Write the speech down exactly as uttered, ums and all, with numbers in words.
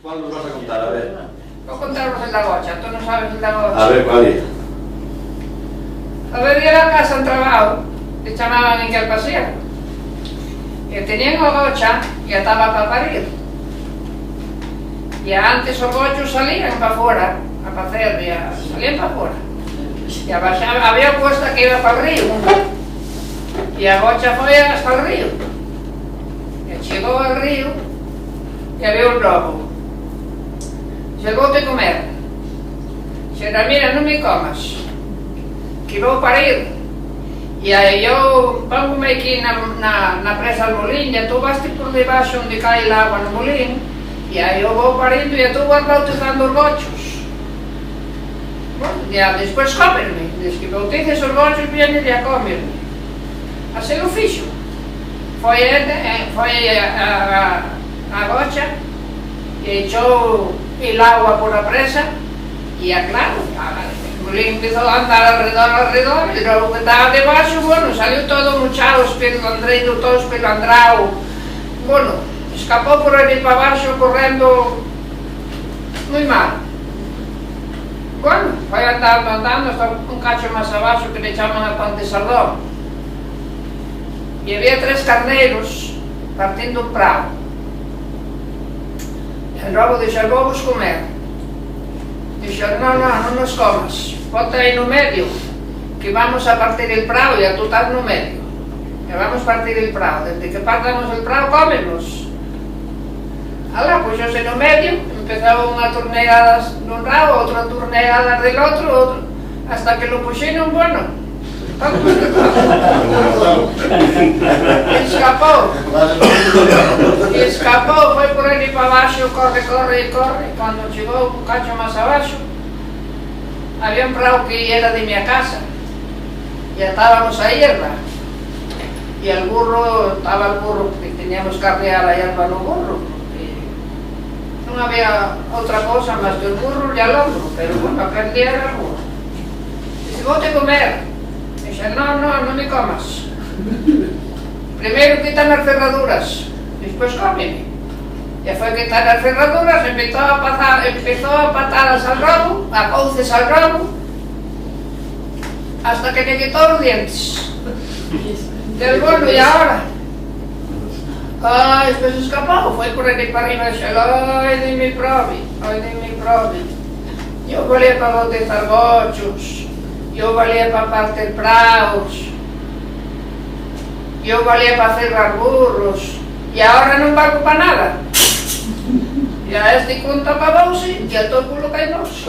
¿Cuál nos vas a contar? A ver. Vou contaros el da gocha, tú non sabes el da gocha. A ver, ¿cuál es? Había la casa un trabao que chamaban en que pasea. Que tenían una gocha y ataba pa parir. Y antes los gochos salían pa fora, a pacer, ya, salían pa fora. Y abaxa-, había cuesta que iba pa'l ríu. Y la gocha fue hasta el río. Y llegó al río y había un lobo. Dice, "Vou-te comer." Dice, "Na, mira, non me comas, que vou parir." Y ahí yo pongo-me aquí na, na, na presa al mulín, ya tú vas por debaxo onde cae el agua no mulín, y ahí yo vou pariendo, ya tú vas bautizando los gochos. Bueno, ya después cómenme, desde que bautices los gochos vienen ya cómenme. Así lo fixo. Foi, eh, foi a, a, a gocha y echó el agua por la presa y ya, claro, el mulín empezó a andar alrededor, alrededor, y luego que estaba debaxo, bueno, salió todo muchado, espilandreiro, todo espilandrado. Bueno, escapó por ahí para abajo corriendo muy mal. Bueno, foi andando, andando, hasta un cacho más abajo que le llaman a Ponte Sardón. Y había tres carneros partiendo un prado. El lobo dijo, "Vou-vos comer." Dijo, "No, no, non nos comas. Ponte ahí no medio, que vamos a partir el prado, ya tú estás no medio. Que vamos a partir el prado. Desde que partamos el prado, cómenos." Ala, pues yo se no medio, empezaba una turnegada d'un lado, otra turnegada del otro, otro, hasta que lo pusieron bueno. Escapó. Escapó, fue por ahí para abajo, corre, corre y corre. Cuando llegó un cacho más abajo, había un prado que era de mi casa. Y atábamos a hierba. Y el burro, estaba el burro, porque teníamos que arrear la hierba no burro, porque no había otra cosa más que el burro y el hombro, pero bueno, aquel día era el burro. Dice, "Vou-te comer." Dice, "No, no, non me comas. Primero quítame las ferraduras, después cómeme." Ya fue quitar las ferraduras, empezó a patar, empezó a patadas al rabo, a cauces al rabo, hasta que le quitó los dientes. Del bueno, ¿y ahora? Ay, después escapó, fue por ahí para arriba y dijo, "Ay de mi probi, ay de mi probi. Yo valía para bautizar gochos, yo valía para partir praos, yo valía para ferrar burros, y ahora no valgo para nada. Ya este cuenta para vos y ya todo culo cae vos."